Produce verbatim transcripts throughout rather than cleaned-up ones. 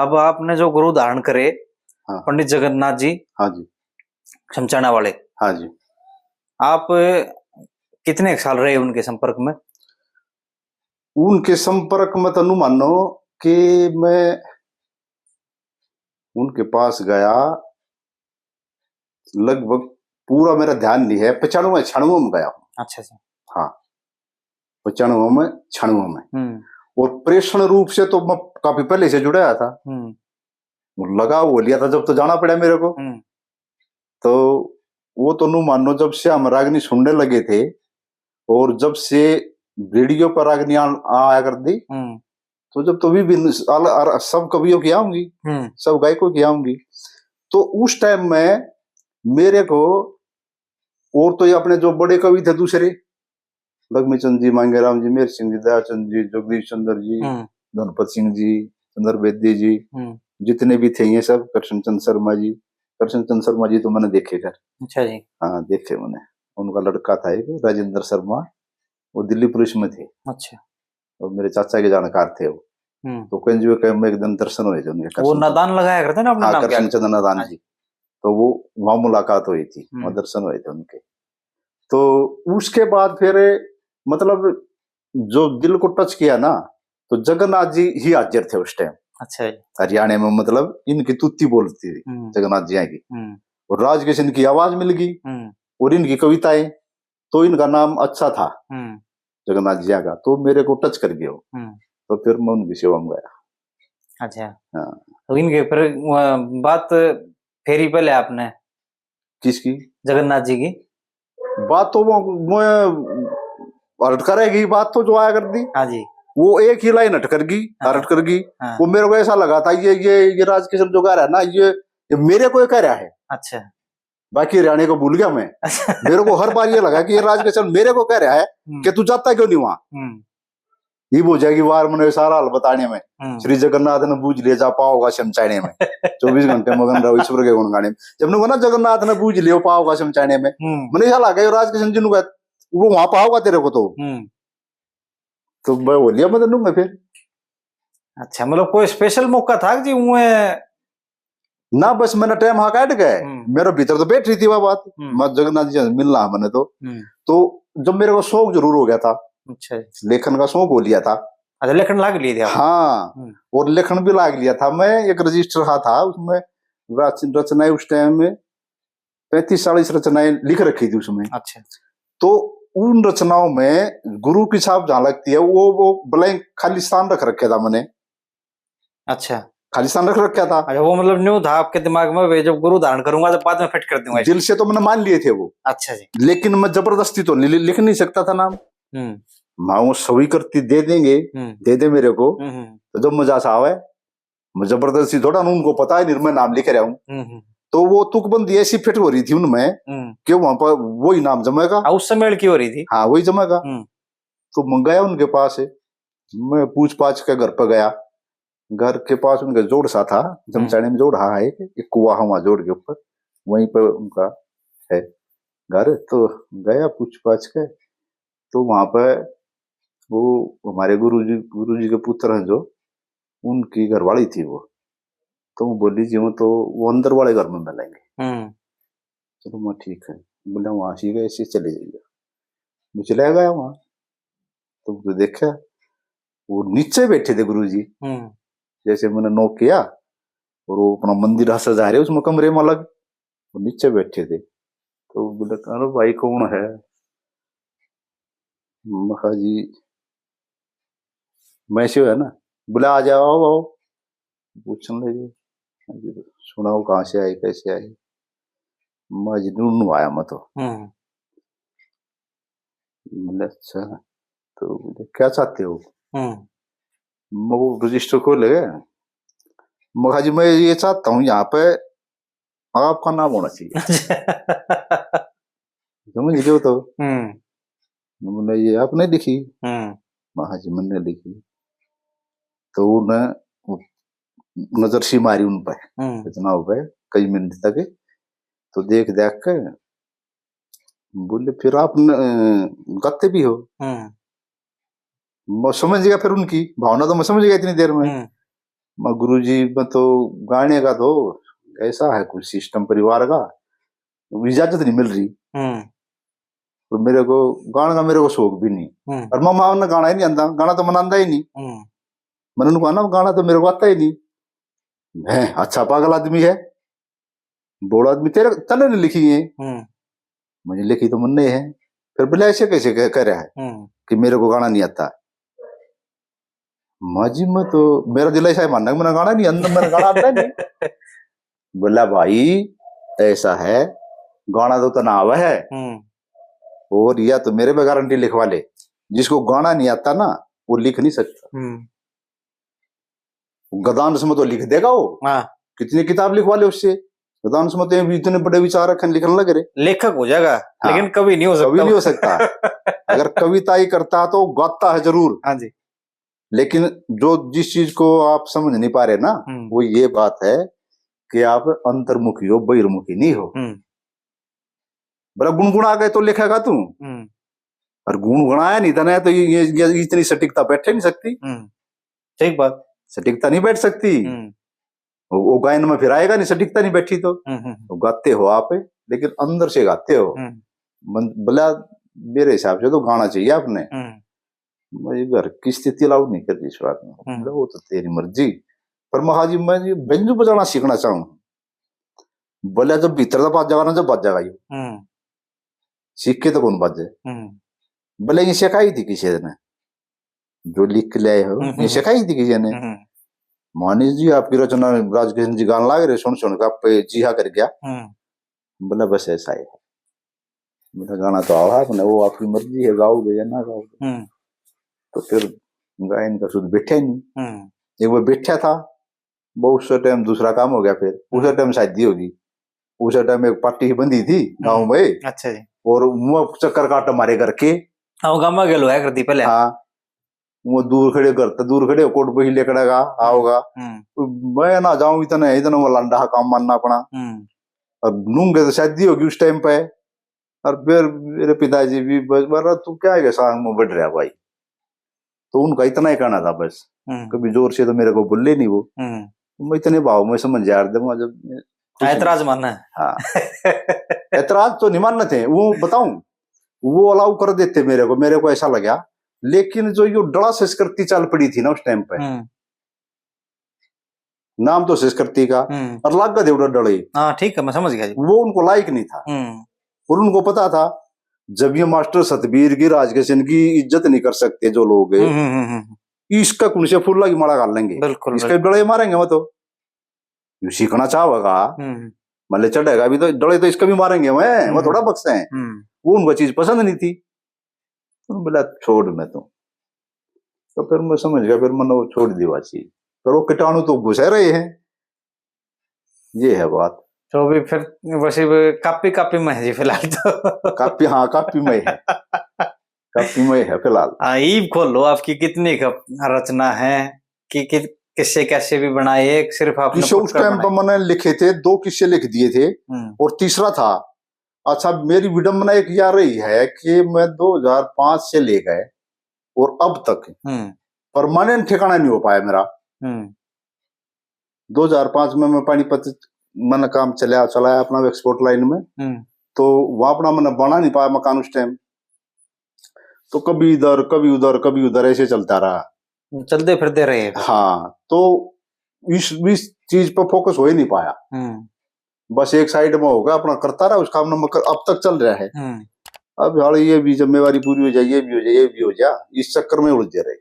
अब आपने जो गुरु धारण करे, हाँ। पंडित जगन्नाथ जी, हाँ जी। शमचाणा वाले, हाँ जी। आप कितने साल रहे उनके संपर्क में? उनके संपर्क में तो नु मानो कि मैं उनके पास गया, लगभग पूरा मेरा ध्यान नहीं है, पचानवे छियानवे में गया हूँ। अच्छा, अच्छा। हाँ, पचानवे में, छियानवे में। हम्म। और प्रेषण रूप से तो मैं काफी पहले से जुड़ा था। हम्म। वो लगाव हो लिया था जब तो जाना पड़ा मेरे को। हम्म। तो वो तो नु मानो, जब से हम रागनी सुनने लगे थे और जब से रेडियो पर रागनी आ, आया कर दी, हम्म। तो जब तो विभिन्न अल-, अर-, सब कवियों की आऊंगी, हम्म। सब गायकों की आऊंगी, तो उस टाइम में मेरे को, और तो ये अपने जो बड़े कवि थे दूसरे, लक्ष्मी चंद जी, मांगेराम जी, मेहर सिंह जी, दयाचंद जी, जगदीश चंद्र जी, हम्म। धनपत सिंह जी, चंद्र बेदी जी, हम्म। जितने भी थे ये सब, कृष्ण चंद शर्मा जी, कृष्ण चंद शर्मा जी तो मैंने देखे घर। अच्छा जी। हाँ, देखे मैंने। उनका लड़का था एक राजेंद्र शर्मा, वो दिल्ली पुलिस में थे। अच्छा। और मेरे चाचा के जानकार थे वो। हम्म। तो कहें जी, कहें, मैं एक दिन दर्शन हुए थे उनके, वो कृष्ण चंद, नादान लगाया करते ना अपना हाँ, नाम क्या? कृष्ण चंद नादान हाँ जी। जी। तो वो वहाँ मुलाकात हुई थी, वहाँ हम्म। दर्शन हुए थे उनके। तो उसके बाद फिर, मतलब, जो दिल को टच किया ना, तो जगन्नाथ जी ही हाजिर थे उस टाइम। अच्छा जी। हरियाणा में, मतलब, इनकी तूती बोलती थी, हम्म। जगन्नाथ जी की। हम्म। और राजकिशन की आवाज मिल गई, हम्म। और इनकी कविताएं, तो इनका नाम अच्छा था, हम्म। जगन्नाथ जी का, तो मेरे को टच कर गया वो। हम्म। तो फिर मैं उनकी सेवा में गया। अच्छा। हाँ। तो इनके फिर, अ, बात फेरी पहले आपने? किसकी? जगन्नाथ जी की। बात तो वो, मैं हट करेगी, बात तो जो आया कर दी। हाँ जी। वो एक ही लाइन हट कर गई, हाँ। हट कर गई। हाँ। वो मेरे को ऐसा लगा था, ये, ये, ये राजकिशन जो गा रहा है ना, ये, ये मेरे को ही कह रहा है। अच्छा। बाकी हरियाणा को भूल गया मैं। अच्छा। मेरे को हर बार ये लगा कि ये राजकिशन मेरे को कह रहा है हम्म। कि तू जाता क्यों नहीं वहां। हम्म। ये हो जाएगी वार मने सारा हाल बताने में। हम्म। श्री जगन्नाथ ने बूझ लिया, जा पाओगा शमचाने में। चौबीस घंटे मगन रहो ईश्वर के गुण गाने में। जब ने कहा ना, जगन्नाथ ने बूझ लियो पाओगा शमचाने में। हम्म। मने ऐसा लगा, ये राजकिशन जी ने कहा, वो वहां पाओगा तेरे को तो। हम्म। तो मैं बोलिया, मैं तो लूंगा फिर। अच्छा, मतलब, कोई स्पेशल मौका था कि जी वो? ना, बस मैंने टाइम हाँ काट गए। हम्म। मेरे भीतर तो बैठ रही थी वह बात। हम्म। मैं जगन्नाथ जी से मिलना है मैंने तो। हम्म। तो जब मेरे को शौक जरूर हो गया था, अच्छा। लेखन का शौक हो लिया था। अच्छा, लेखन लाग लिए थे आप? हाँ, हम्म। और लेखन भी लाग लिया था। मैं एक रजिस्टर सा था, उसमें रच-, रचनाएं उस टाइम में पैंतीस चालीस रचनाएं लिख रखी थी उसमें। अच्छा। तो उन रचनाओं में गुरु की छाप जहाँ लगती है, वो, वो ब्लैंक, खाली स्थान रख रखे था मैंने। अच्छा। खाली स्थान रख रखा था। अच्छा, वो मतलब न्यू था आपके दिमाग में, वे जब गुरु धारण करूंगा तो बाद में फिट कर दूंगा। दिल से तो मैंने मान लिए थे वो। अच्छा जी। लेकिन मैं जबरदस्ती तो लि-, लिख नहीं सकता था नाम। हम्म। मैं वो स्वीकृति दे देंगे, हम्म। दे दे मेरे को, हम्म, हम्म। तो जब मजा सा आवे, मैं जबरदस्ती थोड़ा ना, उनको पता है नहीं मैं नाम लिख रहा हूँ। हम्म, हम्म। तो वो तुकबंदी ऐसी फिट हो रही थी उनमें हम्म। कि वहां पर वही नाम जमेगा। हाँ, उस समय की हो रही थी। हाँ, वही जमेगा। हम्म। तो मंगाया उनके पास, मैं पूछ पाछ के घर पर गया। घर के पास उनका जोड़ सा था, हम्म। जमचाने में जोड़ हा है एक, एक कुआ है वहाँ जोड़ के ऊपर, वहीं पर उनका है घर। तो गया पूछ पाछ के, तो वहां पे वो हमारे गुरुजी, गुरुजी के पुत्र हैं जो, उनकी घरवाली थी वो, तो वो बोली जी, वो तो वो अंदर वाले घर में मिलेंगे। हम्म। चलो, मैं ठीक है, बोला, वहां से गए, ऐसे चले जाइए। वो चला गया वहां, तो, तो देखा, वो नीचे बैठे थे गुरुजी। हम्म। जैसे मैंने नॉक किया, और वो अपना मंदिर सा सजा रहे उसमें कमरे में अलग, वो नीचे बैठे थे। तो बोले, "अरे भाई, कौन है?" मैं कहा, "जी, मैं से है ना।" बोले, "आ जाओ, आओ, आओ।" पूछने लगे, "हाँ जी, सुनाओ, कहाँ से आए, कैसे आए?" मैं, "जी, नू नू आया मैं तो।" हम्म। मैंने, "अच्छा, तो क्या चाहते हो?" हम्म। मैं वो रजिस्टर खोल गया। मैं कहा, "जी, मैं ये चाहता हूँ, यहाँ पे आपका नाम होना चाहिए।" समझ गए हो तो? हम्म। मैंने, "ये आपने लिखी?" हम्म। मैं, "हाँ जी, मैंने लिखी।" तो उन्हें नजर सी मारी उन पे, हम्म। इतना हो गए, कई मिनट तक। तो देख देख के बोले, "फिर आप न-, अ, गाते भी हो?" हम्म। मैं समझ गया फिर उनकी भावना, तो मैं समझ गया इतनी देर में। हम्म। मैं, "गुरुजी, मैं तो गाने का तो ऐसा है कुछ सिस्टम परिवार का, इजाजत नहीं मिल रही।" हम्म तो मेरे को गाने का, मेरे को शौक भी नहीं। हम्म और मामा ने गाना ही नहीं आंदा, गाना तो मनांदा ही नहीं। हम्म मैंने उनको कहा ना, "गाना तो मेरे को आता ही नहीं।" "हैं, अच्छा पागल आदमी है, बोला आदमी, तेरे, तने नहीं लिखी है।" हम्म "मुझे लिखी तो मन्ने है।" "फिर बोले, ऐसे कैसे कह, कह रहा है हम्म कि मेरे को गाना नहीं आता?" माँ जी, मैं तो, मेरा दिल ऐसा है मानना कि मैंने गाना नहीं, अंदर मैंने गाना आता ही नहीं। बोला, "भाई, ऐसा है, गाना तो तना आवे है, हम्म और या तो मेरे पे गारंटी लिखवा ले, जिसको गाना नहीं आता ना, वो लिख नहीं सकता।" हम्म गदान से तो लिख देगा वो, हाँ कितनी किताब लिखवा ले उससे। गदान से तो इतने बड़े विचारक हैं, लिखने लग रहे। लेखक हो जाएगा, हाँ, लेकिन कवि नहीं हो सकता। कवि नहीं हो सकता। अगर कविता ही करता तो गाता है जरूर, हाँ जी लेकिन जो, जिस चीज को आप समझ नहीं पा रहे ना, हम्म वो ये बात है कि आप अंतर्मुखी हो, बहिर्मुखी नहीं हो। हम्म बड़ा गुनगुना गए तो लिखेगा तू, हम्म और गुनगुनाया नहीं था ना, तो ये, ये, ये इतनी सटीकता बैठ नहीं सकती, हम्म ठीक बात। सटीकता नहीं बैठ सकती। हम्म वो, वो गायन में फिर आएगा नहीं, सटीकता नहीं बैठी तो। हम्म हम्म तो गाते हो आप, लेकिन अंदर से गाते हो। हम्म मन, बोला, मेरे हिसाब से तो गाना चाहिए आपने। हम्म मेरी घर की स्थिति अलाउ नहीं कर रही इस बात में। हम्म। बोला, "वो तो तेरी मर्जी, पर महाजी, मैं ये बेंजू बजाना सीखना चाहूँ।" बोला, "जब भीतर तो बाज जाएगा ना, जब बाज जाएगा ये, हम्म सीख के तो कौन बाजे?" हम्म बोले, "ये सिखाई थी किसी ने, जो लिख के ले आए हो, हम्म, ये हम्म। सिखाई थी किसी ने?" हम्म "मानी जी, आपकी रचना राजकिशन जी गान लाग रहे, सुन सुन के आप पे जी हाँ कर गया।" हम्म बोला, "बस ऐसा ही है।" मेरा गाना तो आवा आपने, वो आपकी मर्जी है, गाओगे या ना गाओगे। हम्म तो फिर गायन का सुध बैठा ही नहीं। हम्म एक बार बैठा था, वो उस टाइम दूसरा काम हो गया, फिर उस टाइम शादी होगी, उस टाइम एक पार्टी ही बंदी थी गाँव में, अच्छा जी। और वो चक्कर काट मारे करके हाँ, वो गामा गेल होया करती पहले। हाँ, वो दूर खड़े, घर तो दूर खड़े, कोट बही लेकड़ेगा, आओगा। हम्म मैं ना जाऊं, इतने, इतने वो लंडा काम मानना अपना। हम्म और नूंगे तो शादी होगी उस टाइम पे। और फिर मेरे पिताजी भी बस, "अरे तू क्या है, सांग में बढ़ रहा भाई?" तो उनका इतना ही कहना था बस, हम्म कभी जोर से तो मेरे को बोले नहीं वो। हम्म मैं इतने भाव में समझ यार दे, मैं जब कुछ नहीं। ऐतराज मानना है। हाँ, ऐतराज तो नहीं मानने थे, वो बताऊं, वो अलाउ कर देते मेरे को, मेरे को ऐसा लगा। लेकिन जो यो डला संस्कृति चल पड़ी थी ना उस टाइम पे, हम्म नाम तो संस्कृति का, हम्म और लाग दे उड़ा डले, हाँ ठीक है, मैं समझ गया जी। वो उनको लायक नहीं था। हम्म और उनको पता था, जब ये मास्टर सतबीर की, राजकिशन की इज्जत नहीं कर सकते जो लोग, हम्म हम्म हम्म, हम्म। इसका कौन से फूल की माला घाल लेंगे, बिल्कुल इसके डले मारेंगे वो तो। यू सीखना चाहेगा, हम्म मतलब चढ़ेगा भी तो डले तो इसका भी मारेंगे, मैं वो हम्म। थोड़ा बख्शे हैं। हम्म वो उनको चीज पसंद नहीं थी। तो बोला, "छोड़ मैं तो।" तो फिर मैं समझ गया, फिर मैंने वो छोड़ दी बात चीज। पर वो कीटाणु तो घुसे रहे हैं, ये है बात। तो भी फिर बस ये कापी कापी में है जी फिलहाल तो। कापी, हाँ, कापी में है, कापी में है फिलहाल। हाँ, ईब खोलो आपकी कितनी क-, रचना है कि, कि किससे कैसे भी बनाए, एक सिर्फ आपने किस्से खुद उस का टाइम पर बनाया। मैंने लिखे थे, दो किस्से लिख दिए थे, हम्म और तीसरा था। अच्छा, मेरी विडंबना एक यह रही है कि मैं दो हज़ार पाँच से लेकर और अब तक हम्म परमानेंट ठिकाना नहीं हो पाया मेरा। हम्म दो हज़ार पाँच में मैं पानीपत, मैंने काम चलाया, चलाया अपना एक्सपोर्ट लाइन में, हम्म तो वहां अपना मैंने बना नहीं पाया मकान उस टाइम। तो कभी इधर, कभी उधर, कभी उधर, ऐसे चलता रहा। चलते फिरते रहे। हाँ, तो इस, इस चीज पर फोकस हो ही नहीं पाया। हम्म बस एक साइड में होगा, अपना करता रहा, उसका अपना मकर अब तक चल रहा है। हम्म अब साले ये भी जिम्मेवारी पूरी हो जाए, ये भी हो जाए, ये भी हो जाए, इस चक्कर में उलझे रहे।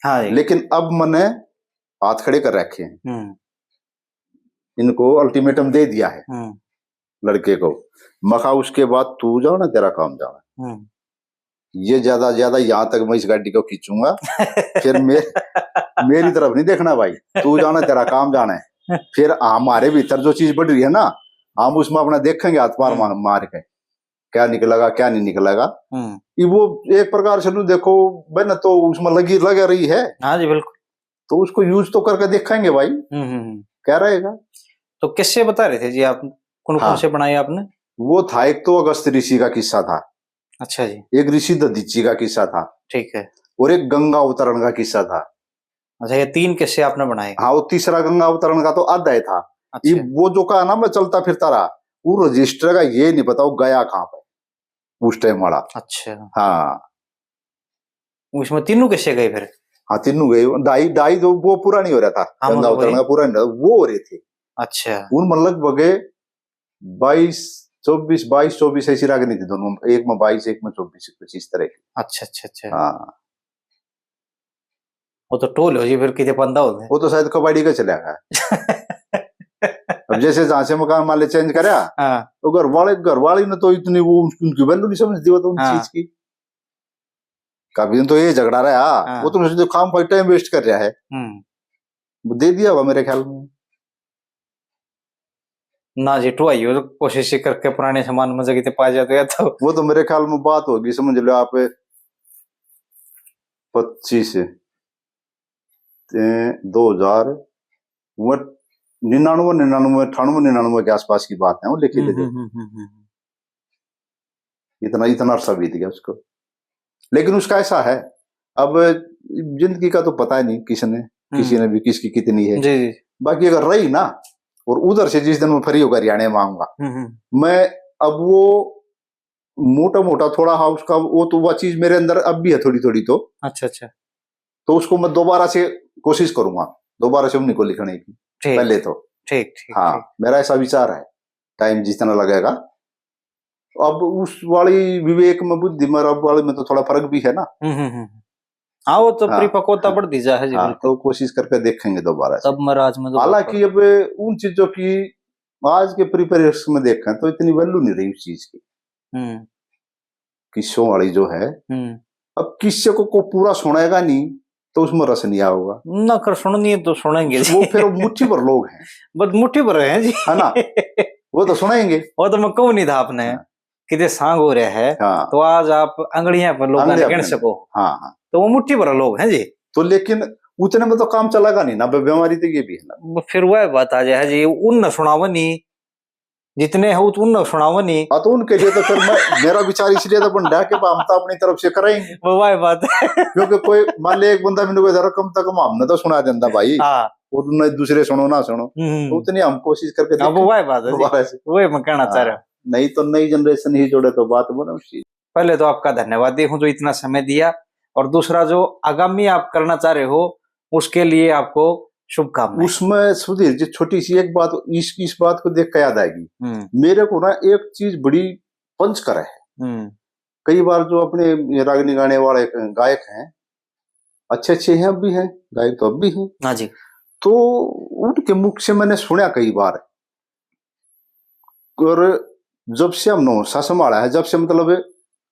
हाँ जी। लेकिन अब मैंने हाथ खड़े कर रखे हैं, हम्म इनको अल्टीमेटम दे दिया है हम्म लड़के को। मखा, उसके बाद तू जाना, तेरा काम जाना। हम्म ये ज्यादा, ज्यादा यहाँ तक मैं इस गाड़ी को खींचूंगा, फिर मे-, मेरी तरफ नहीं देखना भाई, तू जाना, तेरा काम जाना है। फिर हमारे भीतर जो चीज बढ़ रही है ना, हम उसमें अपना देखेंगे हाथ मार, हम्म। मार, मार के क्या निकलेगा, क्या नहीं निकलेगा। हम्म ये वो एक प्रकार से, नु देखो, मेहनत तो उसमें लगी, लग रही है, हाँ जी बिल्कुल। तो उसको यूज तो करके देखेंगे भाई, हम्म हम्म हम्म। क्या रहेगा। तो किससे बता रहे थे जी आप, कौन कौन हाँ। से बनाए आपने? वो था, एक तो अगस्त ऋषि का किस्सा था, अच्छा जी। एक ऋषि दधीचि का किस्सा था, ठीक है। और एक गंगा अवतरण का किस्सा था। अच्छा, ये तीन किस्से आपने बनाए। हाँ, वो तीसरा गंगा अवतरण का तो आधा ही था। अच्छा। ये वो जो कहा ना, मैं चलता फिरता रहा, वो रजिस्टर का ये नहीं पता वो गया कहाँ पे उस टाइम वाला। अच्छा। हाँ। उसमें तीनों किस्से गए फिर? हाँ, तीनों गए। ढाई, ढाई जो वो पूरा नहीं हो रहा था, हाँ, गंगा मतलब अवतरण वही। का पूरा नहीं हो रहा, वो हो रहे थे। अच्छा। उनमें लगभग बाईस, चौबीस, बाईस, चौबीस ऐसी रागनी थी दोनों, एक में बाईस, एक में चौबीस, कुछ इस तरह की। अच्छा, अच्छा, अच्छा। हाँ। वो तो टोल हो जी, फिर किते पंदा हो गए। वो तो शायद कबाड़ी का चला गया। अब जैसे जहाँ से मकान मालिक चेंज करा, हाँ। तो घर वाले, घर वाली ने तो इतनी वो उनकी, उनकी वैल्यू नहीं समझती, वो तो उन हाँ। चीज की। कभी तो ये झगड़ा रहा, हाँ। वो तो मुझे काम पर टाइम वेस्ट कर रहा है। हम्म। वो दे दिया होगा मेरे ख्याल में। ना जी, टुआइयो कोशिश ही करके पुराने सामान में जगह ते पा जाते हैं तो। वो तो मेरे ख्याल में बात होगी, समझ लो आप, पच्चीस, ते दो हजार, वो निन्यानवे, निन्यानवे, अट्ठानवे, निन्यानवे के आसपास की बात है, वो लिखी हम्म, ले दो। हम्म, हम्म, हम्म, हम्म। इतना, इतना अरसा बीत गया उसको। लेकिन उसका ऐसा है, अब जिंदगी का तो पता ही नहीं किसने, किसी हम्म। ने भी किसकी कितनी है। जी, जी। बाकी अगर रही ना, और उधर से जिस दिन मैं फ्री होकर हरियाणा में आऊंगा, हम्म, हम्म। मैं अब वो मोटा मोटा थोड़ा, हाँ, उसका वो तो, वह चीज मेरे अंदर अब भी है थोड़ी थोड़ी तो। अच्छा, अच्छा। तो उसको मैं दोबारा से कोशिश करूंगा, दोबारा से उन्हीं को लिखने की। ठीक। पहले तो। ठीक, ठीक, हाँ, ठीक। मेरा ऐसा विचार है, टाइम जितना लगेगा। अब उस वाली विवेक में, बुद्धि में और अब वाले में तो थोड़ा फर्क भी है ना। हम्म, हम्म, हम्म। हाँ, वो तो हाँ, परिपक्वता हाँ, बढ़ती जा है जी, हाँ, बिल्कुल। तो कोशिश करके देखेंगे दोबारा से। तब महाराज में तो हालांकि अब उन चीजों की, आज के परिप्रेक्ष्य में देखें तो इतनी वैल्यू नहीं रही उस चीज की। हम्म। किस्सों वाली जो है, हम्म। अब किस्से को, को पूरा सुनेगा नहीं तो उसमें रस नहीं आओगा। ना कर सुननी है तो सुनेंगे जी। वो फिर मुट्ठी भर लोग हैं। बस मुट्ठी भर हैं जी। है ना? वो तो सुनेंगे। वो तो मैं कहूँ नहीं था आपने। हाँ। किते सांग हो रहा है, हाँ। तो आज आप आंगलियां पर लोगों ने आंगलियां गिन पर। सको। हाँ, हाँ। तो वो मुट्ठी भर लोग हैं जी। तो लेकिन उतने में तो काम चलेगा नहीं ना, बे-, बीमारी तो ये भी है ना। वो फिर वह बात आ जाए जी, उन न सुनावो नहीं, जितने हो उन न सुनावो नहीं। हाँ, तो उनके लिए तो फिर मैं, मेरा विचार इसलिए तो बन रहा कि हम तो अपनी तरफ से करेंगे। वो वह बात है। क्योंकि कोई, मान ले, एक बंदा मैंने कोई रकम तक हमने तो सुना देता भाई। हाँ। और उन्हें दूसरे सुनो ना सुनो, हम्म। तो उतनी हम कोशिश करके हाँ, वो देखें। वही बात है जी। दोबारा से। वही मैं कहना चाह रहा हूँ। हाँ, नहीं तो नई जनरेशन ही जोड़े तो बात बने उस चीज। पहले तो आपका धन्यवाद दे हूँ जो इतना समय दिया, और दूसरा जो आगामी आप करना चाह रहे हो उसके लिए आपको शुभकामनाएं। उसमें सुधीर जी, छोटी सी एक बात, इस, इस बात को देख के याद आएगी। हम्म। मेरे को ना एक चीज बड़ी पंच करे है। हम्म। कई बार जो अपने ये रागनी गाने वाले गायक हैं, अच्छे अच्छे हैं, अब भी हैं, गायक तो अब भी हैं। हाँ जी। तो उनके मुख से मैंने सुना कई बार, और जब से हमने हौसला संभाला है, जब से मतलब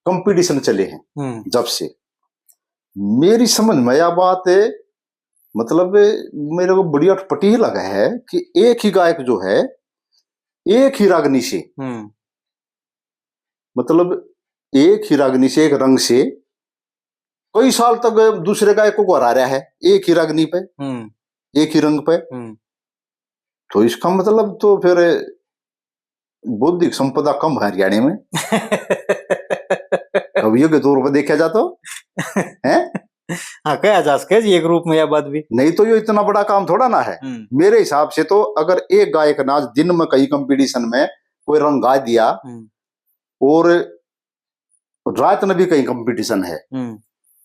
कंपटीशन चले हैं, हम्म। जब से मेरी समझ में यह बात है, मतलब मेरे को बड़ी अटपटी ही लगा है कि एक ही गायक जो है, एक ही रागनी से, हम्म। मतलब एक ही रागनी से, एक रंग से कई साल तक दूसरे गायकों को हरा रहा है एक ही रागनी पे, हम्म। एक ही रंग पे। हम्म। तो इसका मतलब तो फिर बौद्धिक संपदा कम है हरियाणा में। कवियों के तौर पर देखा जाए तो, हैं? हाँ, कहा जा सके जी एक रूप में यह बात भी। नहीं तो ये इतना बड़ा काम थोड़ा ना है। हम्म। मेरे हिसाब से तो अगर एक गायक ने आज दिन में कहीं कंपटीशन में कोई रंग गा दिया, हम्म। और रात ने भी कहीं कंपटीशन है, हम्म।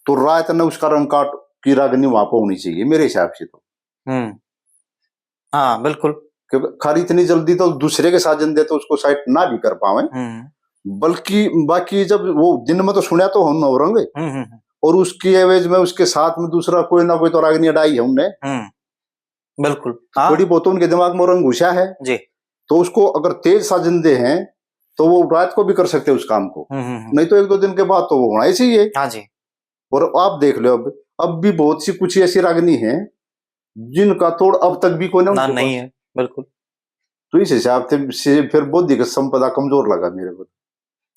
तो रात ने उसका रंग काट की रागनी वहां पर होनी चाहिए मेरे हिसाब से तो। हम्म। हाँ, बिल्कुल। क्योंकि खाली इतनी जल्दी तो दूसरे के साजन दे तो उसको सेट ना भी कर पावे, हम्म। बल्कि बाकी जब वो दिन में तो सुना तो हम नौ रंग, हम्म, हम्म, हम्म। और उसकी एवज में उसके साथ में दूसरा कोई ना कोई तो रागनी अड़ाई है उनने। हम्म। बिल्कुल, हाँ। थोड़ी बहुत उनके दिमाग में रंग घुसा है जी। तो उसको अगर तेज साजन दे हैं तो वो रात को भी कर सकते हैं उस काम को। हम्म, हम्म, हम्म। नहीं तो एक दो दिन के बाद तो वो होना ही चाहिए। हाँ जी। और आप देख लो, अब, अब भी बहुत सी कुछ ऐसी रागनी है जिनका तोड़ अब तक भी कोई ना ना, उनके नहीं पास। है, बिल्कुल। तो इस हिसाब से, से फिर बौद्धिक संपदा कमजोर लगा मेरे को।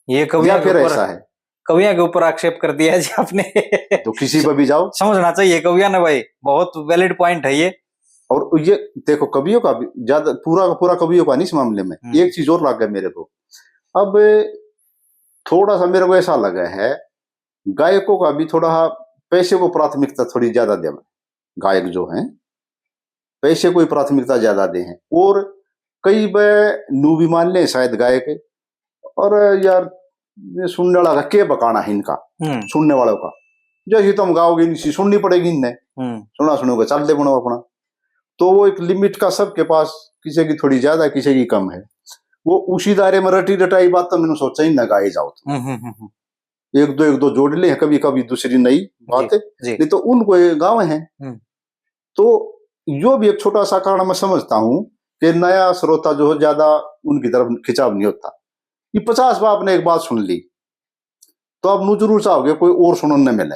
ये कवियों या के फिर ऊपर, ऐसा है। कवियों के ऊपर आक्षेप कर दिया है जी आपने। तो किसी पर भी जाओ। समझना चाहिए कवियों ने भाई, बहुत वैलिड पॉइंट है ये। और ये देखो, कवियों का भी ज्यादा, पूरा का पूरा कवियों का नहीं इस मामले में। हम्म। एक चीज और लग गई मेरे को, अब थोड़ा सा मेरे को ऐसा लगा है, गायकों का भी थोड़ा पैसे को प्राथमिकता थोड़ी ज्यादा देना। गायक जो हैं, पैसे को ही प्राथमिकता ज्यादा दे हैं। और कई बै नू भी मान लें शायद गायक, और यार, ये सुनने वाला का के बकाना है इनका, हम्म। सुनने वालों का, जैसे तुम गाओगे इनकी सुननी पड़ेगी इनने, हम्म। सुना सुनोगे, चल दे बनो अपना। तो वो एक लिमिट का सबके पास, किसी की थोड़ी ज्यादा, किसी की कम है। वो उसी दायरे में रटी रटाई बात तो मैंने सोचा ही ना गाए जाओ तो। हम्म, हम्म, हम्म, हम्म। एक दो, एक दो जोड़ ले, कभी कभी दूसरी नई बात जी, है, जी। नहीं तो उनको ये गाँव है। हम्म। तो यो भी एक छोटा सा कारण मैं समझता हूँ कि नया श्रोता जो है ज्यादा उनकी तरफ खिंचाव नहीं होता। ये पचास बार आपने एक बात सुन ली, तो आप नू जरूर चाहोगे कोई और सुनने मिले।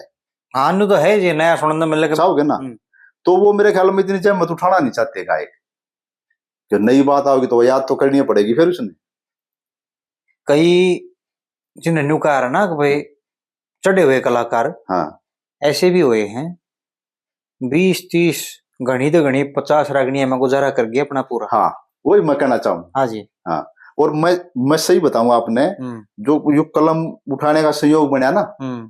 हाँ, नू तो है जी, नया सुनने मिले के चाहोगे ना? हम्म। तो वो मेरे ख्याल में इतनी जहमत उठाना नहीं चाहते गायक, कि नई बात आओगी तो वो याद तो करनी पड़ेगी फिर उसने। कई जिन्हें न्यू कहा ना कि भाई, चढ़े हुए कलाकार हाँ। ऐसे भी हुए हैं, बीस, तीस, घणी तो घणी पचास रागनियां में गुजारा कर गए अपना पूरा। हाँ, वही मैं कहना चाहूँ। हाँ जी। हाँ, और मैं, मैं सही बताऊँ आपने, हम्म। जो, जो कलम उठाने का संयोग बना ना, हम्म।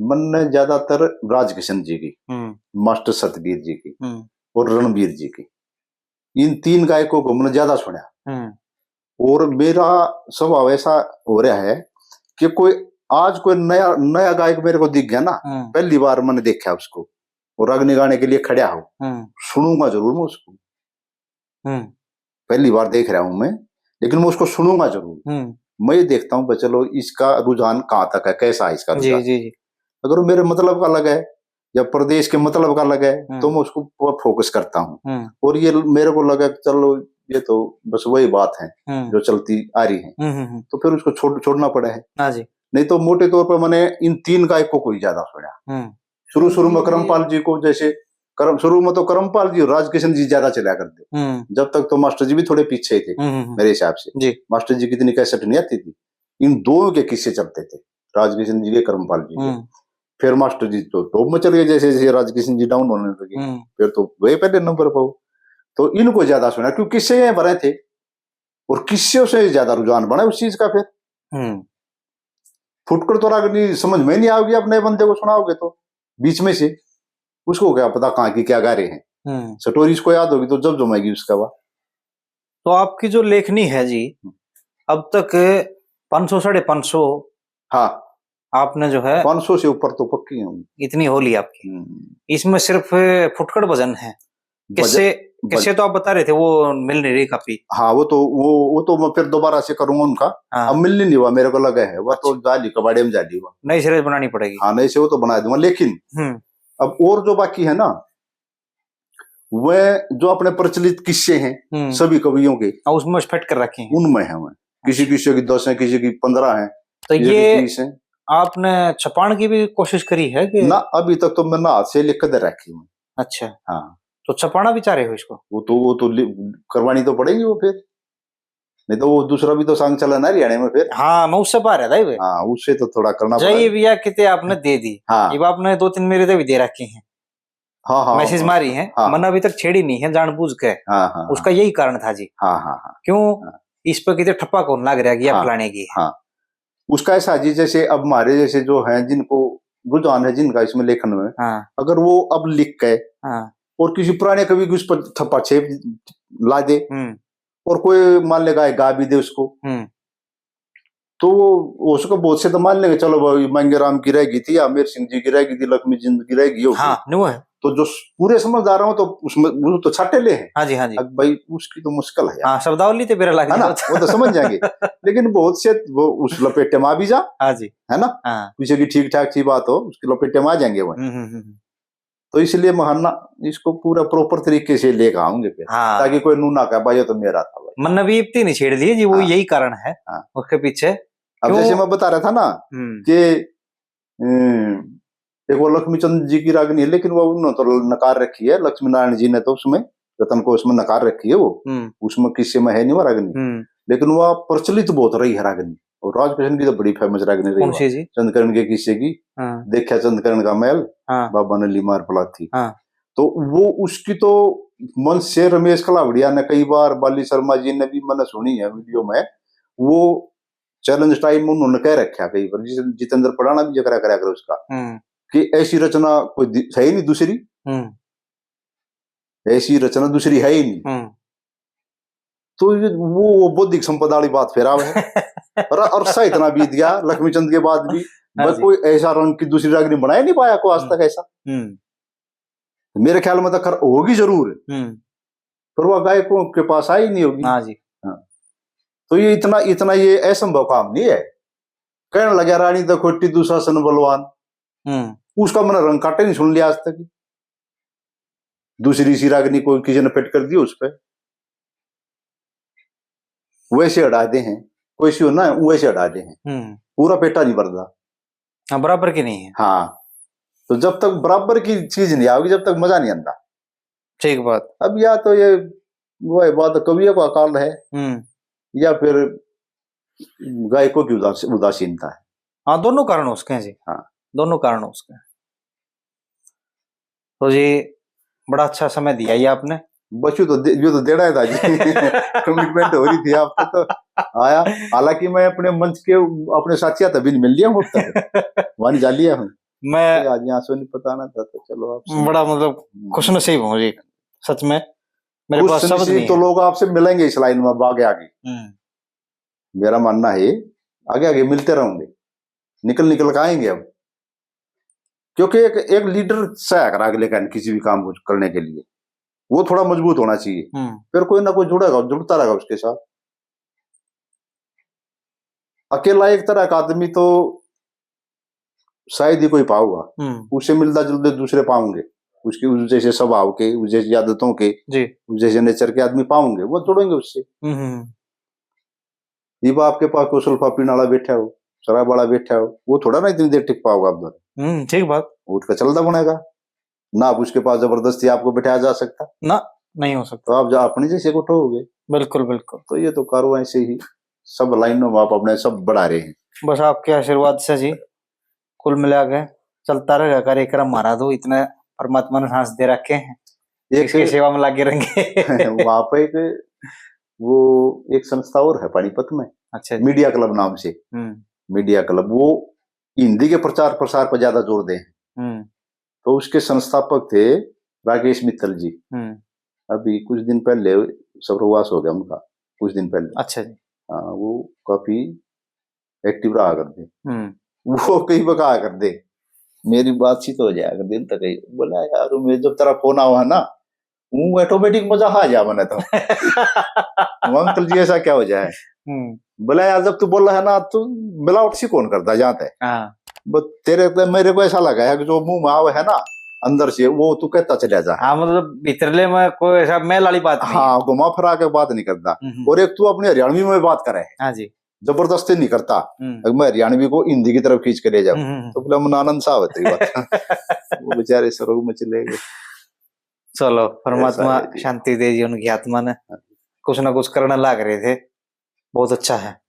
मन ने ज्यादातर राजकिशन जी की, हम्म। मास्टर सतबीर जी की हम्म। और रणबीर जी की, इन तीन गायकों को मैंने ज्यादा सुना। हम्म। और मेरा स्वभाव ऐसा हो रहा है कि कोई, आज कोई नया, नया गायक मेरे को दिख गया ना, हम्म। पहली बार मैंने देखा उसको, और रागनी गाने के लिए खड़ा हो, हम्म। सुनूंगा जरूर मैं उसको। हम्म। पहली बार देख रहा हूं मैं, लेकिन मैं उसको सुनूंगा जरूर। हम्म। मैं ये देखता हूँ, भाई, चलो, इसका रुझान कहाँ तक है, कैसा है इसका जी, रुझान। जी, जी। अगर वो मेरे मतलब का लगे या प्रदेश के मतलब का लगे, हम्म। तो मैं उसको प-, फोकस करता हूँ। हम्म। और ये मेरे को लगे, चलो, ये तो बस वही बात है हम्म। जो चलती आ रही है, हम्म, हम्म, हम्म। तो फिर उसको छोड़, छोड़ना पड़ा है। हाँ जी। नहीं तो मोटे तौर पर मैंने इन तीन गायकों को ही ज्यादा सुना। हम्म। शुरू, शुरू में करमपाल जी को, जैसे करम, शुरू में तो करमपाल जी और राजकिशन जी ज्यादा चला करते। हम्म। जब तक तो मास्टर जी भी थोड़े पीछे थे, हम्म, हम्म, हम्म। मेरे हिसाब से। जी। मास्टर जी की इतनी कैसेट नहीं आती थी, इन दोनों के किस्से चलते थे, राजकिशन जी के, करमपाल जी के। हम्म। फिर मास्टर जी तो टॉप में चले गए, जैसे जैसे राजकिशन जी डाउन होने लगे, हम्म। फिर तो वे पहले नंबर पर हो। तो इनको ज्यादा सुना, क्योंकि किस्से ये भरे थे, और किस्सों से ज्यादा रुझान बना उस चीज का। फिर हम्म। फुटकर तो रागनी समझ में नहीं आओगी, आप नए बंदे को सुनाओगे तो बीच में से, उसको क्या पता कहाँ की क्या गा रहे हैं। हम्म। स्टोरी इसको याद होगी तो जब जमेगी उसका वा। तो आपकी जो लेखनी है जी, हम्म। अब तक पाँच सौ, साढ़े पाँच सौ हाँ। आपने जो है पाँच सौ से ऊपर तो पक्की है। इतनी हो ली आपकी। हम्म। इसमें सिर्फ फुटकर भजन है। बजट, किस्से, बजट। किस्से तो आप बता रहे थे, वो मिल नहीं रही कॉपी। हाँ, वो तो, वो, वो तो मैं फिर दोबारा से करूंगा उनका। हाँ। अब मिलने नहीं हुआ, मेरे को लगा है, वो तो अच्छा। जाली, कबाड़े में जाली हुआ। नई से बनानी पड़ेगी। हाँ, नई से वो तो बना दूंगा, लेकिन हम्म। अब और जो बाकी है ना, वह जो अपने प्रचलित किस्से हैं, हम्म। सभी कवियों के, हाँ, उसमें फिट कर रखे हैं। उनमें है वह। किसी, अच्छा। किसी की दस हैं, किसी की पन्द्रह हैं, तो किसी की ये बीस हैं। आपने छपाण की भी कोशिश करी है कि? ना, अभी तक तो मैंने हाथ से लिख के दे रखी हूँ। अच्छा। हाँ। तो छपाना भी चाह रहे हो इसको? वो तो, वो तो लि-, करवानी तो पड़ेगी वो फिर। नहीं तो वो दूसरा भी तो song चला ना हरियाणा में फिर। हाँ, मैं उससे पा रहा था ये। हाँ, उससे तो थोड़ा करना पड़ेगा। जय भैया किते आपने दे दी। हाँ। ये आपने दो तीन मेरे ते भी दे रखे हैं। हाँ, हाँ, message हाँ, मारी है, हाँ। मैंने अभी तक छेड़ी नहीं है जानबूझ के। हाँ, हाँ, उसका हाँ। यही कारण था जी। हाँ, हाँ, हाँ। क्यों हाँ। इस पर किते ठप्पा कौन लाग रहा कि या हाँ, फलाने की? हाँ। उसका ऐसा जी, जैसे अब हमारे जैसे जो हैं, जिनको रुझान है, जिनका इसमें लेखन में, हाँ। अगर वो अब लिख के हाँ। और किसी पुराने कवि की उस पर ठप्पा छेप ला दे हम्म। और कोई मान लेगा गा भी दे उसको, हम्म। तो वो उसको बहुत से तो मान लेंगे, चलो भाई, मांगेराम की रह गई थी, आमेर सिंह जी की रह गई थी, लक्ष्मी चंद की रह गई होगी। हाँ, न्यू है। तो जो स-, पूरे समझदार हो तो उसमें वो तो छाटे ले हैं। हाँ जी, हाँ जी। अब भाई, उसकी तो मुश्किल है यार। हाँ, शब्दावली तो बेरा लग है ना, जाता। वो तो समझ जाएंगे। लेकिन बहुत से वो उस लपेटे में आ भी जा, हाँ जी। है ना? हाँ। किसी की ठीक ठाक सी बात हो, उसके लपेटे में आ जाएंगे वो। हम्म, हम्म, हम्म, हम्म। तो इसलिए मैं ना इसको पूरा proper तरीके से लेकर आऊंगे फिर, हाँ। ताकि कोई नू ना कहे, "भाई, ये तो मेरा था भाई।" मन्ने भी इतनी नहीं छेड़ लिए जी, वो हाँ। यही कारण है हाँ। उसके पीछे। अब क्यों? जैसे मैं बता रहा था ना हम्म। कि, हम्म, एक वो लक्ष्मी चंद जी की रागनी है, लेकिन वो उन्होंने तो नकार रखी है, लक्ष्मी नारायण जी ने तो उसमें, रतन कोश में नकार रखी है वो, हम्म। उसमें किस्से में है नहीं वो रागनी, हम्म। लेकिन वो प्रचलित बहुत रही है रागनी। और राजकिशन की तो बड़ी famous रागनी रही कौन सी है। जी? चंद्रकर्ण के किस्से की, हाँ। देखा चंद्रकर्ण का महल, हाँ। बाबा ने ली मार पलाथी। हाँ। तो वो उसकी तो मंच से रमेश कलावड़िया ने कई बार, बाली शर्मा जी ने भी, मैंने सुनी है video में, वो challenge time उन्होंने कह रखा कई बार, जिस-, जितेंद्र पड़ाना भी जिक्र करा करे उसका, हम्म। कि ऐसी रचना कोई दि-, है ही नहीं दूसरी। हम्म। ऐसी रचना दूसरी है ही नहीं। हम्म। तो ये वो, वो बौद्धिक संपदा वाली बात फिर आवे है। और अरसा इतना बीत गया लक्ष्मी चंद के बाद भी, हाँ बस जी। कोई ऐसा रंग की दूसरी रागनी बना ही नहीं पाया को आज हम्म। तक ऐसा। हम्म। मेरे ख्याल में तो खर होगी जरूर, हम्म। पर वो गायकों के पास आई नहीं होगी। हाँ जी। हाँ। तो ये इतना, इतना ये असंभव काम नहीं है। कहने लगा रानी तो खोटी दुशासन बलवान, हम्म। उसका मैंने रंग काटे नहीं सुन लिया आज तक। दूसरी सी रागनी कोई किसी ने फिट कर दी उस पे, वैसे अड़ा दे हैं, कोई सी हो ना, वैसे अड़ा दे हैं। हम्म। पूरा पेटा नहीं भरदा। हाँ, बराबर की नहीं है। हाँ, तो जब तक बराबर की चीज नहीं आओगी, जब तक मजा नहीं आता। ठीक बात। अब या तो ये, वो है बात, कवियों का अकाल है, हम्म। या फिर गायकों की उदास-, उदासीनता है। हाँ, दोनों कारण हो सकते हैं जी। हाँ। दोनों कारण हो सकते हैं। तो जी, बड़ा अच्छा समय दिया ये आपने। बस, यो तो दे-, यो तो देना है था जी। Commitment हो रही थी आपको तो आया। हालांकि मैं अपने मंच के, अपने साथिया तभी मिल लिया हूँ अब तक। वहाँ नहीं जा लिया हूँ। मैं आज यहाँ से नहीं पता ना था, तो चलो आपसे बड़ा, मतलब, हम्म। खुशनसीब हूँ जी, सच में। मेरे पास शब्द खुशनसीब नहीं तो है। लोग आपसे मिलेंगे इस लाइन में आगे आगे। हम्म। मेरा मानना है, आगे आगे मिलते रहेंगे, निकल निकल के आएंगे अब। क्योंकि एक, एक लीडर चाहे कर आगे लेकर किसी भी काम को करने के लिए, वो थोड़ा मजबूत होना चाहिए। हम्म। फिर कोई ना कोई जुड़ेगा, जुड़ता रहेगा उसके साथ। अकेला एक तरह का आदमी तो शायद ही कोई पाऊगा, हम्म। उससे मिलता जुलते दूसरे पाऊंगे, उसकी, उस जैसे स्वभाव के, उस जैसी आदतों के, जी। उस जैसे नेचर के आदमी पाऊंगे, वो जुड़ेंगे उससे। हम्म, हम्म। इब आपके पास कोई सुल्फा पीने वाला बैठा हो, शराब वाला बैठा हो, वो थोड़ा ना इतनी देर टिक पाओगा आप दोनों। हम्म, ठीक बात। उठ के चलता बनेगा ना, अब उसके पास जबरदस्ती आपको बैठाया जा सकता। ना, नहीं हो सकता। तो आप जा अपने जैसे को ठोओगे। बिल्कुल, बिल्कुल। तो ये तो कार्रवाई से ही सब लाइनों में आप अपने सब बढ़ा रहे हैं। बस आपके आशीर्वाद से जी, कुल मिला के चलता रहेगा कार्यक्रम हमारा, तो इतने परमात्मा ने सांस दे रखे हैं, एक इसकी सेवा में लगे रहेंगे। वहाँ पे एक, वो एक संस्था और है पानीपत में, अच्छा जी। मीडिया क्लब नाम से। हम्म। मीडिया क्लब, वो हिंदी के प्रचार प्रसार पर ज्यादा जोर दे। हम्म। तो उसके संस्थापक थे राकेश मित्तल जी। हम्म। अभी कुछ दिन पहले स्वर्गवास हो गया उनका, कुछ दिन पहले। अच्छा जी। हाँ, वो काफी एक्टिव रहा करते। हम्म। वो कई बका करते, मेरी बातचीत हो जाया करती उन तक ही। बोला, "यार, मैं जब तेरा फोन आवा है ना, वो ऑटोमेटिक मजा आ जा मने तो।" वो, "अंकल जी, ऐसा क्या हो जाए?" हम्म। बोला, "यार, जब तू बोला है ना, तू मिलावट सी कौन करता जाते?" हाँ। बस तेरे तो, मेरे को ऐसा लगा है कि जो मुंह में आवे है ना अंदर से, वो तू कहता चला जा। हाँ, मतलब भीतरले में कोई ऐसा मैल वाली बात नहीं। हाँ, घुमा फिरा के बात नहीं करता। हम्म। और एक तू अपनी हरियाणवी में बात करे। हाँ जी। जबरदस्ती नहीं करता। हम्म। मैं हरियाणवी को हिंदी की तरफ खींच के ले जाऊं। हम्म, हम्म, हम्म। तो बोला, "मन आनंद साहब है तेरी बात।" वो बेचारे स्वर्ग में चले गए। चलो, परमात्मा ऐसा है जी। शांति दे जी उनकी आत्मा ने। हाँ। कुछ ना कुछ करने लाग रहे थे, बहुत अच्छा है।